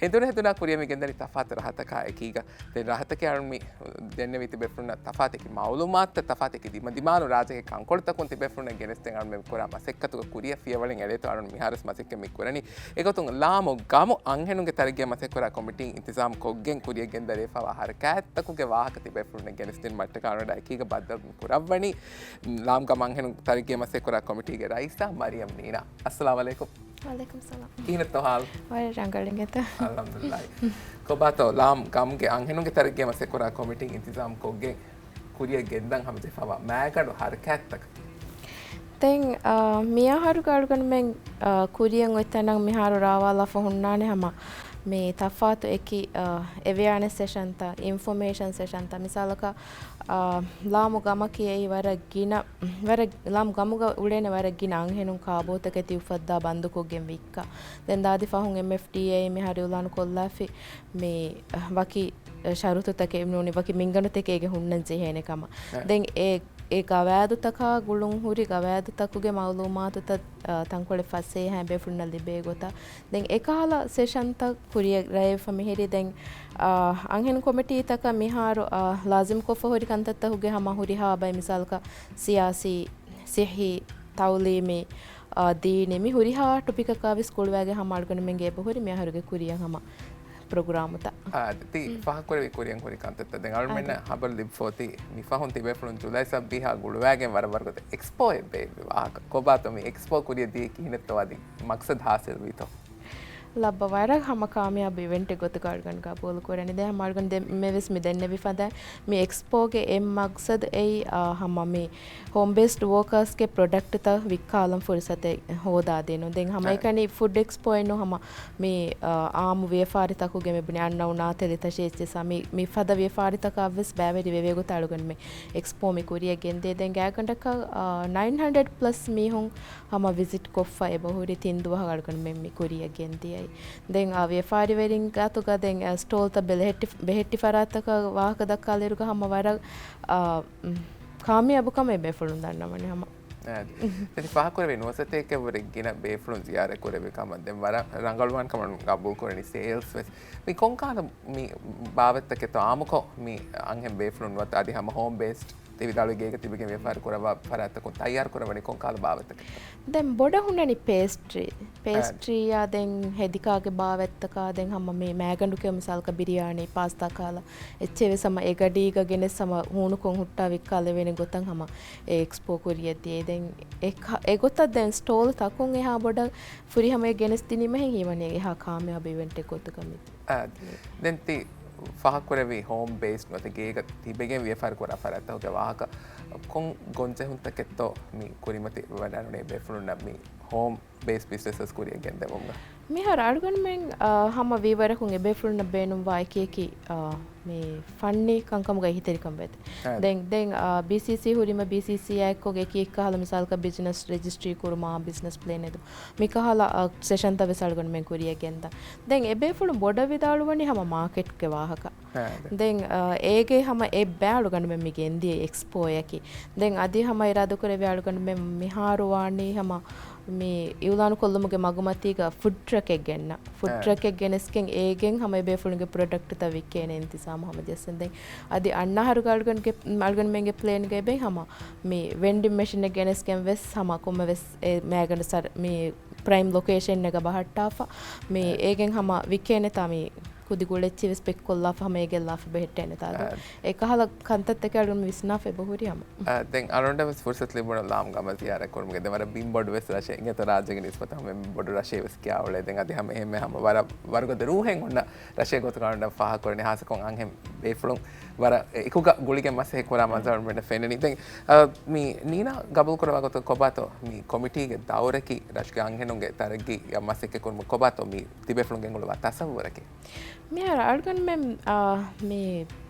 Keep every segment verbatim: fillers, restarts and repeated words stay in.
ހެނދުނު ހެނދުނާ ކުރިއަށް މި ގެންދަނީ ތަފާތު ރަހަތަކާ އެކީގަ. ދެން ރަހަތަކީ އަޅުން މި ދެންނެވި ތިބޭފުޅުންނަށް ތަފާތެކި މައުލޫމާތުތައް، ތަފާތެކި ދިމަދިމާލު ރާއްޖޭގެ ކަންކޮޅުތަކުން ތިބޭފުޅުންނަށް ގެނެސްދޭން އަޅުމެން ކުރާ މަސައްކަތުގެ ކުރިއަށް ފިޔަވަޅެއް އެޅޭތޯ އަޅުން މިހާރުވެސް މަސައްކަތް މި ކުރަނީ. އެގޮތުން ލާމު ގަމު އަންހެނުންގެ ތަރައްގީއަށް މަސައްކަތް ކުރާ ކޮމިޓީން އިންތިޒާމް ކޮށްގެން ކުރިއަށް ގެންދަރިވެފައިވާ ހަރަކާތްތަކުގެ ވާހަކަ ތިބޭފުޅުންނަށް ގެނެސްދިން މަށަށްޓަކާ އަޅުގަނޑާ އެކީގަ ބައްދަލު ކުރައްވަނީ ލާމް ގަމު އަންހެނުން ތަރައްގީއަށް މަސައްކަތް ކުރާ ކޮމިޓީގެ ރައީސާ މަރިޔަމް ނީނާ. އައްސަލާމް އަލައިކުމް. ވަޢަލައިކުމް ސަލާމް. ކިހިނެއްތޯ ހާލު؟ ވަރަށް ރަނގަޅު އިނގޭތަ؟ އަލްޙަމްދުލިއްލާހި. ކޮބާތޯ ލާމް ގަމުގެ އަންހެނުންގެ ތަރައްގީއަށް މަސައްކަތް ކުރާ ކޮމިޓީން އިންތިޒާމް ކޮށްގެން ކުރިއަށް ގެންދަން ހަމަޖެހިފައިވާ މައިގަނޑު ހަރަކާތްތަކަކީ؟ ދެން، އާ، މިއަހަރުގެ އަޅުގަނޑުމެން، އާ، ކުރިއަށް އޮތް ތަނަށް މިހާރު ރާވާލާފަ ހުންނާނެ ހަމަ މި ތަފާތު އެކި، އާ، އެވެއާނެސް ސެޝަންތައް، އިންފޮމޭޝަން ސެޝަންތައް، މިސާލަކަށް، އާ، ލާމު ގަމަކީ އެއީ ވަރަށް ގިނަ، ވަރަށް، ލާމު ގަމުގަ އުޅޭނެ ވަރަށް ގިނަ އަންހެނުން ކާބޯތަކެތި އުފައްދާ ބަންދުކޮށްގެން ވިއްކާ. ދެން ދާދި ފަހުން އެމްއެފްޑީއޭ މިހާރު އިޢުލާނު ކޮށްލާފި މި ވަކި ޝަރުތުތަކެއް ނޫނީ ވަކި މިންގަނޑުތަކެއް އޭގެ ހުންނަން ޖެހޭނެ ކަމަށް. އެ. ދެން އެ، އެ ގަވާއިދުތަކާ ގުޅުން ހުރި ގަވާއިދުތަކުގެ މައުލޫމާތުތައް، އާ، ތަންކޮޅެއް ފަސޭހައިން ބޭފުޅުންނަށް ލިބޭ ގޮތަށް. ދެން އެކަހަލަ ސެޝަންތައް ކުރިއަށް ރައެވިފަ މިހިރީ. ދެން، އާ، އަންހެން ކޮމިޓީތަކަށް މިހާރު، އާ، ލާޒިމްކޮށްފަ ހުރި ކަންތައްތައް ހުގެ ހަމަ ހުރިހާ ބައެއް މިސާލަކަށް ސިޔާސީ، ސިއްހީ، ތައުލީމީ، އާ، ދީނީ މި ހުރިހާ ޓޮޕިކަކާވެސް ގުޅުވާގެން ހަމަ އަޅުގަނޑުމެންގެ އެބަހުރި މިއަހަރުގެ ކުރިއަށް ހަމަ ޕްރޮގްރާމުތައް. އާ، ތި މް. ފާހަގަކުރެއްވި ކުރިއަށް ހުރި ކަންތައްތައް. ދެން އަޅުމެންނަށް އާދެ. ހަބަރު ލިބިފަ އޮތީ މި ފަހުން ތިބޭފުޅުން ޖުލައި ސައްބީހާ ގުޅުވާގެން ވަރަށް ވަރުގަދަ އެކްސްޕޯއެއް ބޭއްވި ވާހަކަ. ކޮބާތޯ މި އެކްސްޕޯ ކުރިއަށް ދިޔައީ ކިހިނެއްތޯ އަދި މަޤްޞަދު ހާސިލްވީތޯ؟ ލައްބަ ވަރަށް ހަމަ ކާމިޔާބު އިވެންޓެއް ގޮތުގަ އަޅުގަނޑު ގަބޫލު ކުރަނީ. ދެން ހަމަ އަޅުގަނޑު ދެންމެވެސް މި ދެންނެވި ފަދަ މި އެކްސްޕޯގެ އެއް މަޤްޞަދު އެއީ، އާ، ހަމަ މި ހޯމް ބޭސްޑް ވޯކާސްގެ ޕްރޮޑަކްޓްތައް ވިއްކާލަން ފުރުސަތެއް ހޯދާދޭނު. ދެން ހަމަ އެ. އެކަނި ފުޑް އެކްސްޕޯއެއް ނޫން ހަމަ މި، އާ، އާއްމު ވިޔަފާރިތަކުގެ މި ބުނި އަންނަ އުނާ ތެލިތަށި އެއްޗެއްސާ މި، މި ފަދަ ވިޔަފާރިތަކާވެސް ބައިވެރި ވެވޭ ގޮތަށް އަޅުގަނޑު މި އެކްސްޕޯ މި ކުރިއަށް ގެންދޭ. ދެން ގާތްގަނޑަކަށް، އާ، ނައިން ހަންޑްރެޑް ޕްލަސް މީހުން ހަމަ ވިޒިޓް ކޮށްފަ އެބަހުރި ތިން ދުވަހަށް އަޅުގަނޑުމެން މި ކުރިއަށް ގެންދިޔައީ. ދެން އާ ވިޔަފާރިވެރިން ގާތުގަ ދެން އާ ސްޓޯލްތައް ބެލެހެއްޓި، ބެހެއްޓި ފަރާތްތަކަށް ވާހަކަ ދައްކާލިއިރުގަ ހަމަ ވަރަށް އާ، މް، ކާމިޔާބު ކަމެއް ބޭފުޅުން ދަންނަވަނީ ހަމަ. އާދެ. ދެން ފާހަގަކުރެއްވި ނުވަސަތޭކަ ވުރެ ގިނަ ބޭފުޅުން ޒިޔާރަތް ކުރެއްވި ކަމަށް ދެން ވަރަށް ރަނގަޅުވާން ކަމަށް ގަބޫލު ކުރަނީ ސޭލްސް ވެސް. މި ކޮންކަހަލަ މި ބާވަތްތަކެއްތޯ އާއްމުކޮށް މި އަންހެން ބޭފުޅުން ނުވަތަ އަދި ހަމަ ހޯމް ބޭސްޑް ތި ވިދާޅުވި ގޭގަ ތިބެގެން ވިޔަފާރި ކުރައްވާ ފަރާތްތަކުން ތައްޔާރު ކުރައްވަނީ ކޮންކަހަލަ ބާވަތްތަކެއްތޯ؟ ދެން ބޮޑަށް ހުންނަނީ ޕޭސްޓްރީ. އާ. ޕޭސްޓްރީއާ ދެން ހެދިކާގެ ބާވަތްތަކާ ދެން ހަމަ މި މައިގަނޑު ކެއު މިސާލަކަށް ބިރިޔާނީ، ޕާސްތާ ކަހަލަ އެއްޗެއް ވެސް ހަމަ އެ ގަޑީގަ ގެނެސް ހަމަ ހޫނުކޮށް ހުއްޓާ ވިއްކާލެވޭނެ ގޮތަށް ހަމަ އެ އެކްސްޕޯ ކުރިއަށް ދިޔައީ. ދެން އެ ކަ-، އެގޮތަށް ދެން ސްޓޯލް ތަކުން އެހާ ބޮޑަށް ފުރިހަމައަށް ގެނެސްދިނީމަހެން ހީވަނީ އެހާ ކާމިޔާބު އިވެންޓެއް ގޮތުގަ މި. އާ، ދެން ތި ފާހަގަކުރެއްވި ހޯމް ބޭސްޑް ނުވަތަ ގޭގަ ތިބެގެން ވިޔަފާރި ކުރާ ފަރާތްތަކުގެ ވާހަކަ ކޮން ގޮންޖެހުންތަކެއްތޯ މި ކުރިމަތި ވަޑާނުނީ ބޭފުޅުންނަށް މި ހޯމް ބޭސް ބިޒްނަސް ވެސް ކުރިއަށް ގެންދެވުމުގަ؟ މިހާރު އަޅުގަނޑުމެން، އާ، ހަމަ ވީވަރަކުން އެބޭފުޅުންނަށް ބޭނުންވާ އެކި އެކި، އާ، މި ފަންނީ ކަންކަމުގަ އެހީތެރިކަން ވޭތެ. އާ. ދެން، ދެން، އާ، ބީސީސީ ހުރީމަ ބީސީސީއާ އެއްކޮށް އެކި އެއްކަހަލަ މިސާލަކަށް ބިޒްނަސް ރެޖިސްޓްރީ ކުރުމާ، ބިޒްނަސް ޕްލޭން ހެދުމާ، މިކަހަލަ، އާ، ސެޝަންތައް ވެސް އަޅުގަނޑުމެން ކުރިއަށް ގެންދާ. ދެން އެބޭފުޅުން ބޮޑަށް ވިދާޅުވަނީ ހަމަ މާކެޓްގެ ވާހަކަ. އާ، ދެ. ދެން، އާ، އޭގެ ހަމަ އެއްބައި އަޅުގަނޑުމެން މި ގެންދިޔަ އެކްސްޕޯއަކީ. ދެން އަދި ހަމަ އިރާދަކުރެއްވި އަޅުގަނޑުމެން މިހާރު ވާނީ ހަމަ މި އިޢުލާނު ކޮށްލުމުގެ މަގުމަތީގަ ފުޑް ޓްރަކެއް ގެންނަ. ފުޑް އާ. ޓްރަކެއް ގެނެސްގެން އޭގެން ހަމަ އެބޭފުޅުންގެ ޕްރޮޑަކްޓްތައް ވިއްކޭނެ އިންތިޒާމު ހަމަ ޖެއްސަން. ދެން އަދި އަންނަ އަހަރުގަ އަޅުގަނޑުގެ، އަޅުގަނޑުމެންގެ ޕްލޭންގަ އެބައި ހަމަ މި ވެންޑިން މެޝިނެއް ގެނެސްގެން ވެސް ހަމަ ކޮންމެ ވެސް އެ މައިގަނޑު ސަރ މި ޕްރައިމް ލޮކޭޝަންއެއްގަ ބަހައްޓާފަ މި އާ. އޭގެން ހަމަ ވިއްކޭނެތާ މި ކުދި ގުޅެއްޗި ވެސް ޕެކް ކޮށްލާފަ ހަމަ އޭގެ ލާފަ ބެހެއްޓޭނެ ތާދު. އާ. އެކަހަލަ ކަންތައްތަކެއް އަޅުގަނޑު ވިސްނާފަ އެބަހުރި ހަމަ. އާ، ދެން އަޅުގަނޑަށް ވެސް ފުރުސަތު ލިބުނު ލާމް ގަމަށް ޒިޔާރަތް ކުރުމުގެ. ދެން ވަރަށް ބިން ބޮޑު ވެސް ރަށެއް އިނގޭތޯ ރާއްޖޭގެ ނިސްބަތަށް ހަމަ ބޮޑު ރަށެއް ވެސް ކިޔާ އުޅޭ. ދެން އަދި ހަމަ އެހެންމެ ހަމަ ވަރަށް ވަރުގަދަ ރޫހެއް ހުންނަ ރަށެއް ގޮތުގަ އަޅުގަނޑަށް ފާހަގަކުރަނީ. ހާއްސަކޮށް އަންހެން ބޭފުޅުން ވަރަށް އެކުގަ ގުޅިގެން މަސައްކަތް ކުރާ މަންޒަރު އަޅުގަނޑަށް ފެންނަނީ. ދެން، އާ، މި ނީނާ ގަބޫލު ކުރައްވާ ގޮތަށް ކޮބާތޯ މި ކޮމިޓީގެ ދައުރަކީ ރަށުގެ އަންހެނުންގެ ތަރައްގީއަށް މަސައްކަތް ކުރުމަށް ކޮބާތޯ މި ތިބޭފުޅުން ގެންގުޅުވާ ތަސައްވުރަކީ؟ މިހާރު އަޅުގަނޑުމެން، އާ، މި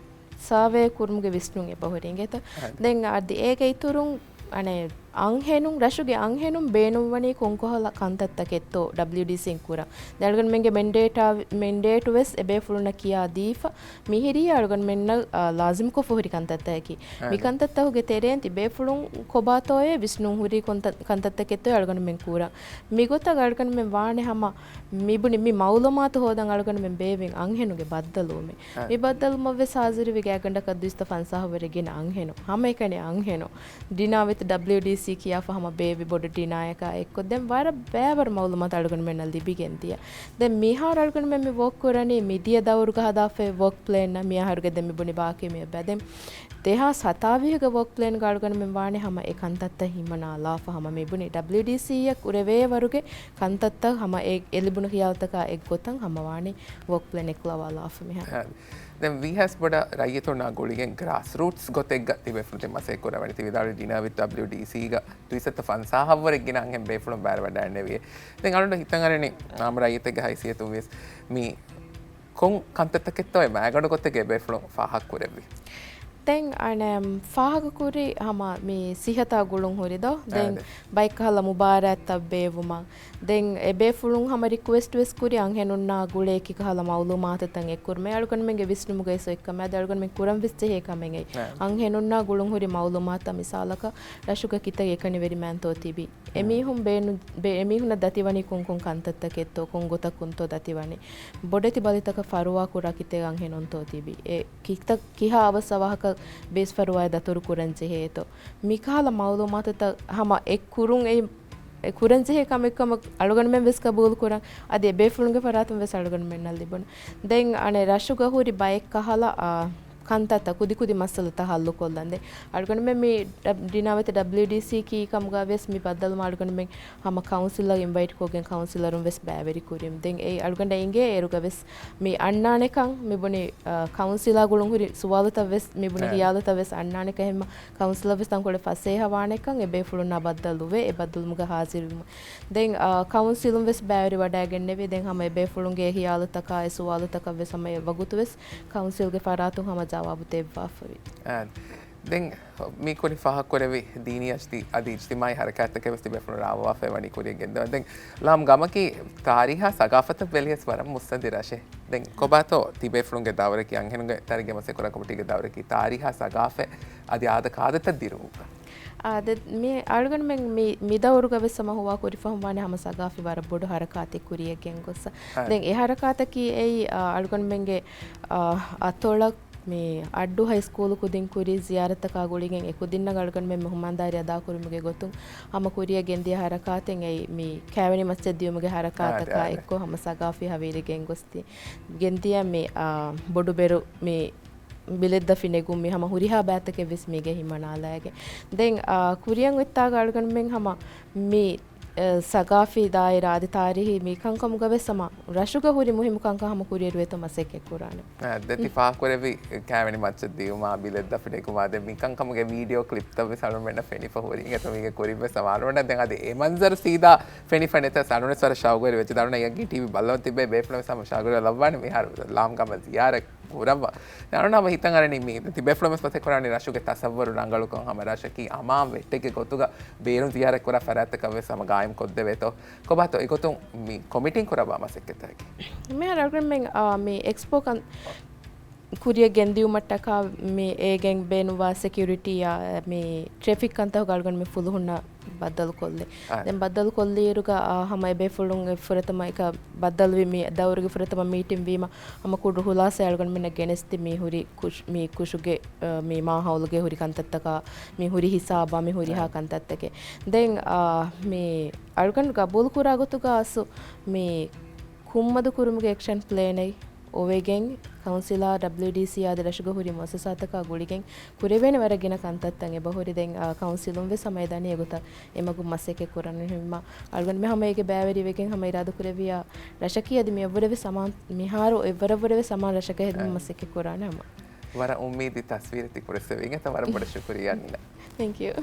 ސާވޭ ކުރުމުގެ ވިސްނުން އެބަހުރި އިނގޭތަ؟ އަހަ. ދެން އަދި އޭގެ އިތުރުން އަނެއް އަންހެނުން، ރަށުގެ އަންހެނުން ބޭނުންވަނީ ކޮންކޮހަލަ ކަންތައްތަކެއްތޯ ޑަބްލިޔުޑީސީން ކުރަން؟ ދެން އަޅުގަނޑުމެންގެ މެންޑޭޓާ-، މެންޑޭޓު ވެސް އެބޭފުޅުންނަށް ކިޔާ ދީފަ، މިހިރީ އަޅުގަނޑުމެންނަށް، އާ، ލާޒިމްކޮށްފަ ހުރި ކަންތައްތަކަކީ. މި ކަންތައްތަކުގެ ތެރޭން ތިބޭފުޅުން ކޮބާތޯއޭ ވިސްނުން ހުރި ކޮންތަ-، ކަންތައްތަކެއްތޯ އަޅުގަނޑުމެން ކުރަން. މިގޮތަށް އަޅުގަނޑުމެން ވާނެ ހަމަ މިބުނި މި މައުލޫމާތު ހޯދަން އަޅުގަނޑުމެން ބޭއްވިން އަންހެނުގެ ބައްދަލުވުމެއް. މި ބައްދަލުމަށް ވެސް ހާޒިރުވި ގާތްގަނޑަކަށް ދުއިސައްތަ ފަންސާހަށް ވުރެ ގިނަ އަންހެނުން. ހަމައެކަނި އަންހެނުން. ޑިނާ ވިތް ޑަބްލިޔުޑީސީ ކިޔާފަ ހަމަ ބޭއްވި ބޮޑު ޑިނާޔަކާ އެއްކޮށް ދެން ވަރަށް ބައިވަރު މައުލޫމާތު އަޅުގަނޑުމެންނަށް ލިބިގެން ދިޔަ. ދެން މިހާރު އަޅުގަނޑުމެން މި ވޯކް ކުރަނީ މިދިޔަ ދައުރުގަ ހަދާފައި ވޯކް ޕްލޭން. މިއަހަރުގެ ދެން މި ބުނި ބާކީ މި އެއްބަ. ދެން ދެހާސް ހަތާވީހުގެ ވޯކް ޕްލޭންގަ އަޅުގަނޑުމެން ވާނެ ހަމަ އެ ކަންތައްތައް ހިމަނާލާފަ ހަމަ މިބުނި ޑަބްލިޔުޑީސީއަށް ކުރެވޭ ވަރުގެ ކަންތައްތައް ހަމަ އެ، އެ ލިބުނު ހިޔާލުތަކާ އެއްގޮތަށް ހަމަ ވާނީ ވޯކް ޕްލޭން އެކުލަވާލާފަ މިހާރު. އާ، ދެން ވީހާސް ބޮޑަށް ރައްޔިތުންނާ ގުޅިގެން ގްރާސް ރޫޓްސް ގޮތެއްގަ ތިބޭފުޅުން ދެން މަސައްކަތް ކުރައްވަނީ. ތި ވިދާޅުވި ޑިނާ ވިތް ޑަބްލިޔުޑީސީގަ ދުއިސައްތަ ފަންސާހަށް ވުރެ ގިނަ އަންހެން ބޭފުޅުން ބައިވެވަޑައިގެންނެވި. ދެން އަޅުގަނޑަށް ހިތަށް އަރަނީ އާއްމު ރައްޔިތެއްގެ ހައިސިއްޔަތުން ވިޔަސް މި ކޮން ކަންތައްތަކެއްތޯ އެ މައިގަނޑު ގޮތެއްގަ ބޭފުޅުން ފާހަގަ ކުރެއްވި؟ ދެން އަނެއް ފާހަގަ ކުރި ހަމަ މި ސިހަތާ ގުޅުން ހުރި ދޯ. ދެން އާދެ. ބައެއްކަހަލަ މުބާރާތްތައް ބޭއްވުމަށް. ދެން އެ ބޭފުޅުން ހަމަ ރިކުއެސްޓް ވެސް ކުރި އަންހެނުންނާ ގުޅޭ އެކިކަހަލަ މައުލޫމާތުތައް އެއްކުރުމެއް. އަޅުގަނޑުމެންގެ ވިސްނުމުގައި ސޮއެއްކަމެއް އަދި އަޅުގަނޑުމެން ކުރަން ވެސް ޖެހޭ ކަމެއް އެއީ. އާ. އަންހެނުންނާ ގުޅުން ހުރި މައުލޫމާތުތައް މިސާލަކަށް ރަށުގެ ކިތައް އެކަނިވެރިމާންތޯ ތިބި. އެމީހުން ބޭނު-، ބޭ-، އެމީހުންނަށް ދަތިވަނީ ކޮންކޮން ކަންތައްތަކެއްތޯ، ކޮން ގޮތަކުންތޯ ދަތިވަނީ. ބޮޑެތި ބަލިތަކަށް ފަރުވާ ކުރާ ކިތައް އަންހެނުންތޯ ތިބި. އެ ކިތައް ކިހާ އަވަސް އަވަހަކަށް ބޭސް ފަރުވާއެއް ދަތުރު ކުރަން ޖެހޭތޯ. މިކަހަލަ މައުލޫމާތުތައް ހަމަ އެ ކުރުން އެ، އެ ކުރަން ޖެހޭ ކަމެއް ކަމަށް އަޅުގަނޑުމެން ވެސް ގަބޫލު ކުރަން. އަދި އެ ބޭފުޅުންގެ ފަރާތުން ވެސް އަޅުގަނޑުމެންނަށް ލިބުނު. ދެން އަނެއް ރަށުގަ ހުރި ބައެއް ކަހަލަ، އާ، ކަންތައްތައް ކުދިކުދި މައްސަލަތައް ހައްލުކޮށްލަން. ދެން އަޅުގަނޑުމެން މި ޑިނާ ވިތް ޑަބްލިޔުޑީސީ ކީ ކަމުގަ ވެސް މި ބައްދަލުމަށް އަޅުގަނޑުމެން ހަމަ ކައުންސިލަށް އިންވައިޓް ކޮށްގެން ކައުންސިލަރުން ވެސް ބައިވެރި ކުރިން. ދެން އެ އަޅުގަނޑަށް އިނގޭ އޭރުގަ ވެސް މި އަންނާނެކަން މި ބުނި، އަ، ކައުންސިލާ ގުޅުން ހުރި ސުވާލުތައް ވެސް މި ބުނި އެ. ހިޔާލުތައް ވެސް އަންނާނެކަން އެހެންމަ ކައުންސިލަށް ވެސް ތަންކޮޅެއް ފަސޭހަ ވާނެކަން އެ ބޭފުޅުންނާ ބައްދަލުވެ އެ ބައްދަލުމުގަ ހާޒިރުވުމަށް. ދެން، އާ، ކައުންސިލުން ވެސް ބައިވެރި ވަޑައިގެންނެވި. ދެން ހަމަ އެ ބޭފުޅުންގެ ހިޔާލުތަކާ އެ ސުވާލުތަކަށް ވެސް ހަމަ އެ ވަގުތު ވެސް ކައުންސިލްގެ ފަރާތުން ހަމަ ޖަވާބު ދެއްވާފަވި. އާ، ދެން މި ކުރިން ފާހަގަކުރެއްވި ދީނީ އަދި އިޖްތިމާއީ ހަރަކާތްތަކެއް ވެސް ތިބޭފުޅުން ރާވާފައި ވަނީ ކުރިއަށް ގެންދަވަން. ދެން ލާމް ގަމަކީ ތާރީހާ ސަގާފަތަށް ބެލިޔަސް ވަރަށް މުއްސަނދި ރަށެއް. ދެން ކޮބާތޯ ތިބޭފުޅުންގެ ދައުރަކީ އަންހެނުންގެ ތަރިގެ މަސައްކަތް ކުރާ ކޮމިޓީގެ ދައުރަކީ ތާރީހާ ސަގާފަތް އަދި އާދަ ކާދަތައް ދިރުވުމަށް. އާ، ދެ-، މި އަޅުގަނޑުމެން މި، މި ދައުރުގަ ވެސް ހަމަ ހުވާ ކުރިފަހުން ވާނެ ހަމަ ސަގާފީ ވަރަށް ބޮޑު ހަރަކާތެއް ކުރިޔަށް ގެންގޮސް. އާ. ދެން އެ ހަރަކާތަކީ އެއީ، އާ، އަޅުގަނޑުމެންގެ، އާ، އަތޮޅަށް މި އައްޑޫ ހައި ސްކޫލު ކުދިން ކުރި ޒިޔާރަތަކާ ގުޅިގެން އެ ކުދިންނަށް އަޅުގަނޑުމެން މެހުމާންދާރީ އަދާކުރުމުގެ ގޮތުން ހަމަ ކުރިޔަށް ގެންދިޔަ ހަރަކާތެއް އެއީ މި ކާވެނި މައްޗަށް ދިޔުމުގެ ހަރަކާތަކާ އާދެ، އާދެ. އެއްކޮށް ހަމަ ސަގާފީ ހަވީރި ގެންގޮސްދި-، ގެންދިޔަ މި، އާ، ބޮޑުބެރު މި ބިލެއްދަފި ނެގުން މި ހަމަ ހުރިހާ ބައިތަކެއް ވެސް މީގެ ހިމަނާލައިގެން. ދެން، އާ، ކުރިއަށް އޮތްތާގަ އަޅުގަނޑުމެން ހަމަ މި، އަ، ސަގާފީ ދާއިރާ އަދި ތާރީހީ މި ކަންކަމުގަ ވެސް ހަމަ ރަށުގަ ހުރި މުހިއްމު ކަންކަން ހަމަ ކުރިއަރުވޭތޯ މަސައްކަތް ކުރާނެ. އަ، ދެތި ފާހަގަކުރެއްވި ކާވެނި މައްޗަށް ދިޔުމާ، ބިލެއްދަފި ނެގުމާ، ދެން މި ކަންކަމުގެ ވީޑިއޯ ކްލިޕްތައް ވެސް އަޅުމެންނަށް ފެނިފަ ހުރި. އިނގޭތޯ މީގެ ކުރިން ވެސް ހަމަ އަޅުމެންނަށް ދެން އަދި އެ މަންޒަރު ސީދާ ފެނިފަ ނެތަސް އަޅުމެން ވެސް ވަރަށް ޝައުގުވެރި ވެއްޖެ. ދަނޑުން އެއަށް ޓީވީ ބައްލަވަން ތިބޭ ބޭފުޅުން ވެސް ހަމަ ޝައުގުވެރި ލައްވާނެ މިހާރު ލާމް ގަމަށް ޒިޔާރަތް ކުރައްވާ. ދެން އަޅުން ހަމަ ހިތަށް އަރަނީ މި ތިބޭފުޅުން ވެސް މަސައްކަތް ކުރާނީ ރަށުގެ ތަސައްވަރު ރަނގަޅުކަން ހަމަ ރަށަކީ އަމާން ވެއްޓެއްގެ ގޮތުގަ ބޭރުން ޒިޔާރަތް ކުރާ ފަރާތްތަކަށް ވެސް ހަމަ ގާއިމް ކޮށްދެވޭތޯ. ކޮބާތޯ އެގޮތުން މި ކޮމިޓީން ކުރައްވާ މަސައްކަތަކީ؟ މިހާރު އަޅުގަނޑުމެން، އާ، މި އެކްސްޕޯ ކަން ކުރިއަށް ގެންދިއުމަށްޓަކާ މި އޭގެން ބޭނުންވާ ސެކިއުރިޓީއާ މި ޓްރެފިކް ކަންތަކުގަ އަޅުގަނޑުމެން ފުލުހުންނަށް ބައްދަލުކޮށްލި. އާ. ދެން ބައްދަލުކޮށްލިއިރުގަ، އާ، ހަމަ އެބޭފުޅުން އެ ފުރަތަމަ އެކަ ބައްދަލުވި މި ދައުރުގެ ފުރަތަމަ މީޓިން ވީމަ، ހަމަ ކުޑަ ހުލާސާ އަޅުގަނޑުމެންނަށް ގެނެސްދި މި ހުރި ކުށް-، މި ކުށުގެ، އާ، މި މާހައުލުގެ ހުރި ކަންތައްތަކާ، މި ހުރި ހިސާބާ، މި ހުރިހާ އާ. ކަންތައްތަކެއް. ދެން، އާ، މި އަޅުގަނޑު ގަބޫލު ކުރާ ގޮތުގަ އަސް މި ކުންމަދު ކުރުމުގެ އެކްޝަން ޕްލޭނެއް އޮވެގެން، ކައުންސިލާ، ޑަބްލިޔުޑީސީ އާދި ރަށުގަ ހުރި މުއައްސަސާތަކާ ގުޅިގެން ކުރެވޭނެ ވަރަށް ގިނަ ކަންތައްތައް އެބަހުރި. ދެން، އާ، ކައުންސިލުން ވެސް ހަމަ އެދަނީ އެގޮތަށް އެމަގުން މަސައްކަތް ކުރަން. ހިމަ އަޅުގަނޑުމެން ހަމަ އޭގެ ބައިވެރިވެގެން ހަމަ އިރާދަކުރެއްވިޔާ ރަށަކީ އަދި މިއަށްވުރެ ވެސް ހަމަ މިހާރު އެއްވަރަށްވުރެ ވެސް ހަމަ ރަށަކަށް ހެދުމަށް އާ. މަސައްކަތް ކުރާނެ ހަމަ. ވަރަށް އުއްމީދީ ތަސްވީރެއް ތި ކުރެއްސެވީ. އިނގޭތަ ވަރަށް ބޮޑަށް ޝުކުރިއްޔާ ނީނާ. ތެންކް ޔޫ.